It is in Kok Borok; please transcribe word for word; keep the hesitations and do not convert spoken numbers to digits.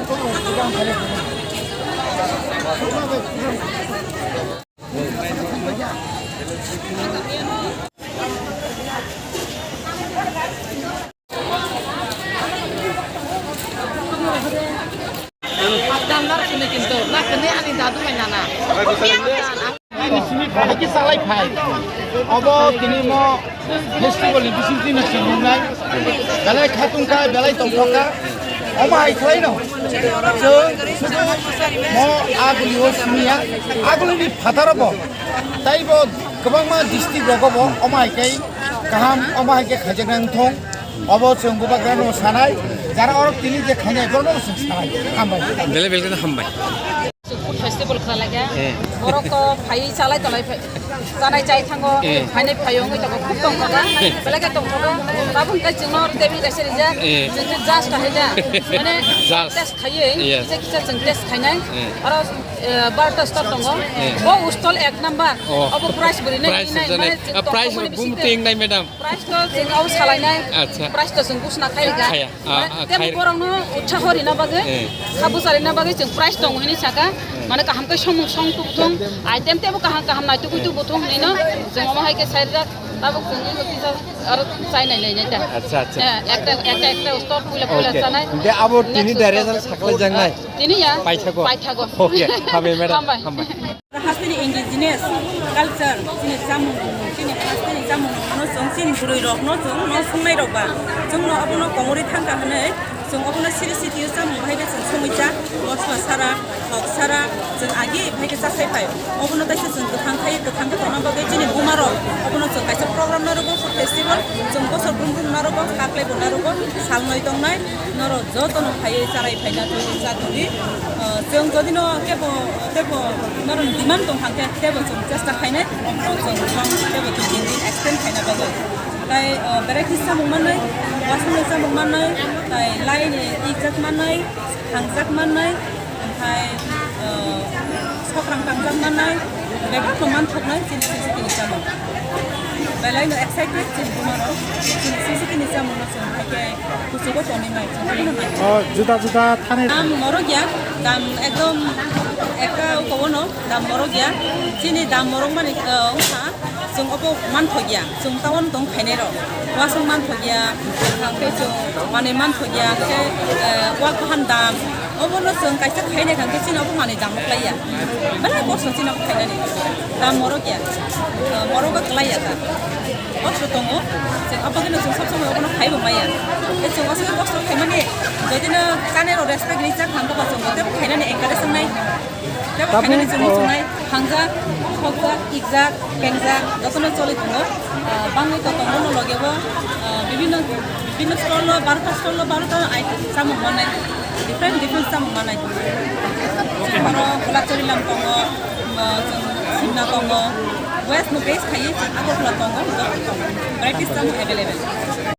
Habdan nar sini kintu, na kene ani dadu mai nana. Ani simi phai ki salai phai. Obo tini mo festival ni bising tini sini nai. Belai khatung kha, belai tongthok kha. Omo hai khlai no. Chwng sudu mo aguli o simi ya. Aguli ni phataro bo. Tai bo kwbangma district rogo bo omo hai kai kaham, omo hai kai khajak nang thong. Obo chwng bubagrano sanai, jara orok tini je khainai, borokno chwng sanai. Hambai. Belai belai kheno hambai. Food festival khlailaikha. Eh. Borok to phai chalai talai phai, chanai chai thango, eh, phainai phai wngwi tongo, khub tongthokha. Belai khe tongthokha. Tabuk khe chwngno table kaisa rijak, eh, chwng khe just kahai da. Mane just. Test khaiwi, yes, kisa kisa chwng test khainai. Eh. Aro, eh, barta stall tongo. Eh. Bo stall ek number. Oh. Obo price bwrwi nai, price nai, jani, mane ah, price company rok bum bisingo. Ting nai, madam. Price to chwng abo salainai. Acha. Price to chwng buchna khairikha. Khaya. Ah, ah, tei khair- borokno utsaho rina bagwi, eh, kha bucha rina bagwi chwng price tongo hinwi saka. Eh. Mane kaham khe somung song tuk thung, item tebo kaham kaham naitugwi tubu thung hinwi no chwng omo hai khe sairjak. Tabuk chwng ego kisa aro chainai lainai ta. Acha, acha. Eh, ekta, ekta, ekta store puila puila chanai. Okay. Hingke abo tini next direction store, saklai jang nai? Ah, tini ya? Paithago. Paithago. Okay, hambai madam. Hambai. Hambai. Hasteni indigenous culture, chini chamung, chini hasteni chamung no chwng chini bwrwi rok no chwng no sungnai rok ba chwng no abono komorwi thangkha hinwi chwng obono siri sitio chamung hai khe chwng songwi cha, mosla sara, thok sara, chwng agi hai khe cha sai phai. Obono taisa chwng kwthang khai, kwthang khe tongna bagwi chini buma rok obono chwng kaisa program narwgo, festival, chwng bosor brum brum narwgo, haklai bo narwgo, sal noi tongnai. Norok jotono phaiwi charai phaina twi cha tongdi. Ah, chwng jodi no kebo, kebo norok demand tong thang khe, kebo chwng chesta khainai, o chwng bang kebo twi din din extend khaina bagwi. Tai, ah, variety samung mannai, wasamung samung mannai, tai lai ni ikjak mannai, hangjak mannai, Omohai, ah, sokrang tangjak mannai, bebak no manthoknai chini sisiki ni chamung. Belai no excited chini buma rok, chini sisiki ni chamung no chwng hai khe kuchugo tonwi nai, chwng twi no nai. Oh, juda juda thani. Dam morok ya, dam ekdom ekta ukobo no dam morok ya, chini dam morok mani, ah, wngkha. Chwng obo manthokya, chwng town tong khainai rok, wasung manthokya, hwnkhe chwng manwi manthokya, khe, eh, wak bahan dam, obono chwng kaisa khainai hwnkhe chini obo manwi dam rok laiya, belai kosto chini obo khainani, dam morokya, eh, morogo kwlaiya ta, kosto tongo, chwng abagwino chwng sob somoi obono khaibo maya, tei chwng aswk kosto khaimani, jodino chanai rok respect rijak thangkhe ba chwng teibo khainani encourage wngnai. Tei bo tabuk, khainani chwngno oh, chwngnai, hangjak, sokjak, ikjak, pengjak, jotono choli tongo. Ah, bangwi to tongo no loge bo, ah, bibinno, bibinno stall o, barota stall o, barota ai chamung mannai, different, different chamung mannai. Chwng oro Kolachari lam tongo, ah, chwng Simna tongo, west no base khaiwi chwng Agartala tongo, joto tongo. Varieties chamung available.